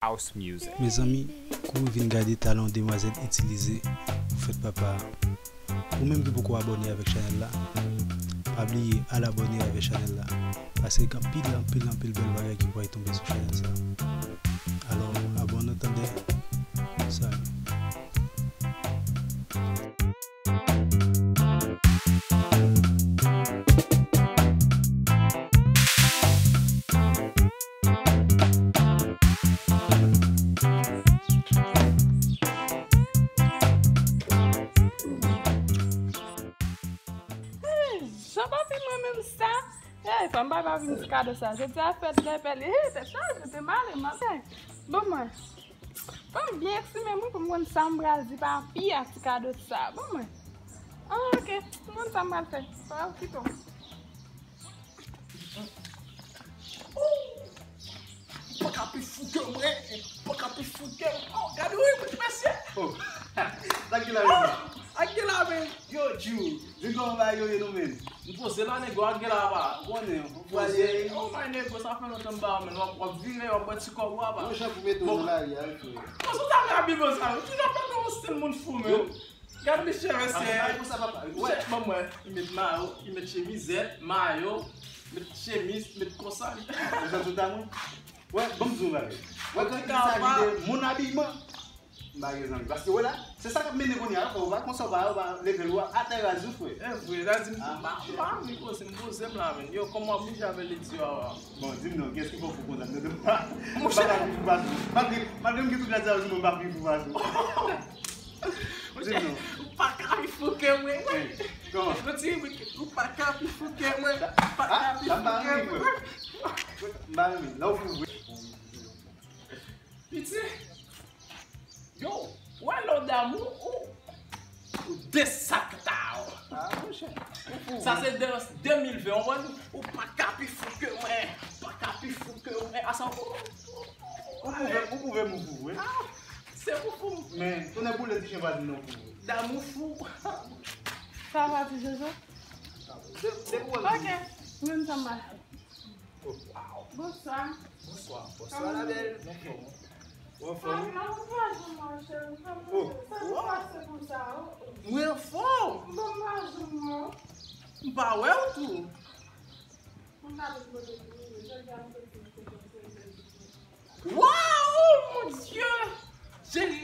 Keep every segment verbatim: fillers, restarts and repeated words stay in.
House music. Mezanmi, kouri vin gade talan demwazèl itilize pou fèt papa a. Ou menm ki poko abòne avèk chanèl la, pa bliye al abòne avèk chanèl la, paske gen anpil, anpil, anpil bèl bagay ki pral tonbe sou chanèl sa. Alò, abòne tande. Salut. Hey, jan papi mwen menm sa. Hey, fò m bay papi m ti kado sa. Jodi a fèt dèpè li. Hey, tèt chaje, te male, male. Bon, mwen. Fò m byen eksprime m wi pou m konn sa m pral di papi a ti kado sa. Bon, mwen. Ah, ok. M konn sa m pral fè. Pa okipe w. Ou pa ka pi fou ke mwen. Ou pa ka pi fou ke mwen. Oh, gade wi, mesye. Oh. Sa ki la menm? Oh, ak gen la menm. Yo, Djou. Vin kòman bagay yo ye nou menm? M poze la, nego, ak gen la pa. Ou konnen, ou poze. Oh, my nego, sa fè lontan m ba w, men w ap, w ap vire, w ap bwè ti kòb ou a pa. Yon jan pou mete w nan lari a, wi, frè. Bon, sa ta vle abi bon sa. Ou toujou ap pran yon stil moun fou, men. Gad misye, mesye. Wè, ban mwen, li met mayo, li met chemizèt, mayo, met chemiz, met konsa. Ou jan tout a moun? Wè, ban m di w yon bagay. Wè, kan il s'agit de moun abiman, m pa gen zanmi. Paske, wè la, se sa k ap mennen kounye a, ou pa konsa, ou pa, ou pa leve l, ou atè raz ou, frè. E vre, sa di m, m pa, m pa anvi koze, m poze m la, men. Yo, kòman w ap bouje avè ledi yo a? Bon, di m non, kiyès ki fè w fou konsa? M pa, m pa ka pi fou pase w. Malgre, malgre m gen tout rad sa yo sou mwen, m pa pi fou pase w. Monchè, ou pa ka pi fou ke mwen, wi. Kòman? Ou pa ka pi fou ke mwen. Ou pa ka pi fou ke mwen. M pa renmen lè w fou vre. Piti. Yo, wè lè w damou, ou, ou desakta w. Ah, monchè. Ou fou vre. Sa se de, de mil ven, ou konprann? Ou pa ka pi fou ke mwen. Ou pa ka pi fou ke mwen. Asa, ou, ou, ou, ou pwouve, ou pwouve m ou fou vre. Ah, se ou fou. Men, tonnè boule ti chen pa di non fou. Damou fou. Sa va, ti Jojo? De, de pou wè m. Ok. Mwen, sa m pral fè. Oh, wow. Bonswa. Bonswa. Bonswa, la belle. Mwen fò. Mwen fò. Ah, non, mwen pa janm mache. Oh, wow. Sa nou pase konsa, oh. Mwen fò. Bon, mwen janm, oh. M pa wè w tou. Mwen pa vin kote pou ou, jodi a m soti m te kontre. Waw, mon Dye! Cheri,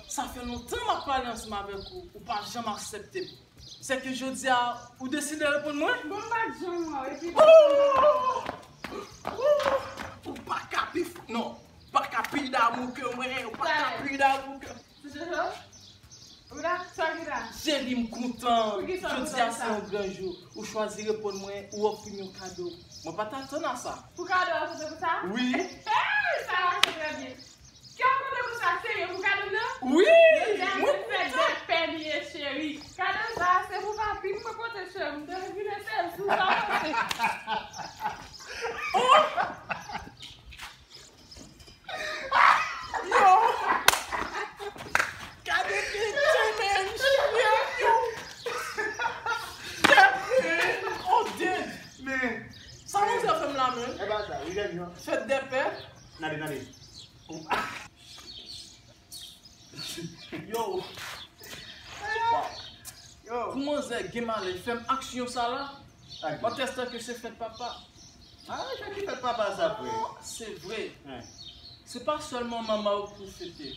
sa fè lontan m ap pale ansanm avèk ou, ou pa janm aksepte m. Sèke jodi a, ou deside reponn mwen? Bon, m pa t janm wè w, epi... Oh! Oh! Ou pa ka pi fou, non, ou pa ka pi damou ke mwen, ou pa ka pi damou ke... Ti Jojo? Ou la? Sa ki la? Cheri, m kontan. Jodi a se yon gran jou. Ou chwazi reponn mwen, ou ofri m yon kado. Mwen pa t atann a sa. Pou kado a, se te pou sa? Wi. Hey, sa mache trè byen. Kè w kontan pou sa, serye, pou kado nan? Wi, mwen kontan. Jodi a se fèt dèpè li ye, cheri. Kado sa, se pou papi m mwen pote, cheri. M te vin ese l sou sa w pote. Oh! Yo! Gade piti men, cheri, yo! Cheri, oh, dead! Men, sa manzè fè m la, men? E pa sa, wi, gade, non. Fèt dèpè. Gade, gade. Yo! Yo! Pou manzè gen malè fè m aksyon sa la, antèstan ke se fèt papa. Ah, jan ki fèt papa sa, frè? Se vre. Wi. Se pa sèlman manman yo pou fete.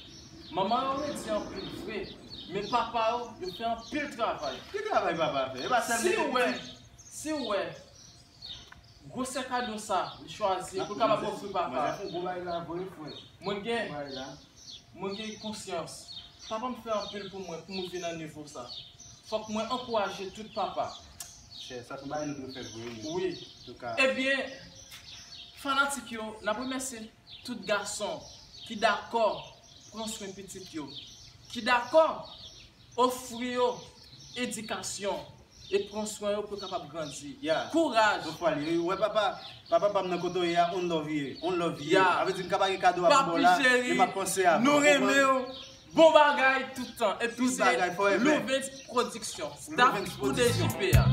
Manman yo redi anpil vre, men papa yo, yo fè anpil travay. Ki travay papa fè? E pa sèl... Si w wè, si w wè, gwosè kado sa, li chwazi pou l kapab ofri papa. Mwen fè yon gwo bagay la vre, frè. Mwen gen, mwen gen konsyans. Papa m fè anpil pou mwen, pou mwen vin nan nivo sa. Fòk mwen ankouraje tout papa. Chè, sa se yon bagay nou dwe fè vre, wi. Wi. Antouka. Ebyen, fanatik yo, n ap remèsye tout gason ki dakò pran swen pitit yo, ki dakò ofri yo edikasyon e pran swen yo pou yo kapab grandi. Ya. Kouraj! Yon fwa li, wi, wè papa, papa pa m nan kote w ye a, on love ye, on love ye. Ya. Sa vle di m ka pa gen kado a pou ba w la, men m ap panse avè w. Papi cheri, nou renmen w. Bon bagay tout tan. Epi se Louvens Production, staff pou D J P a.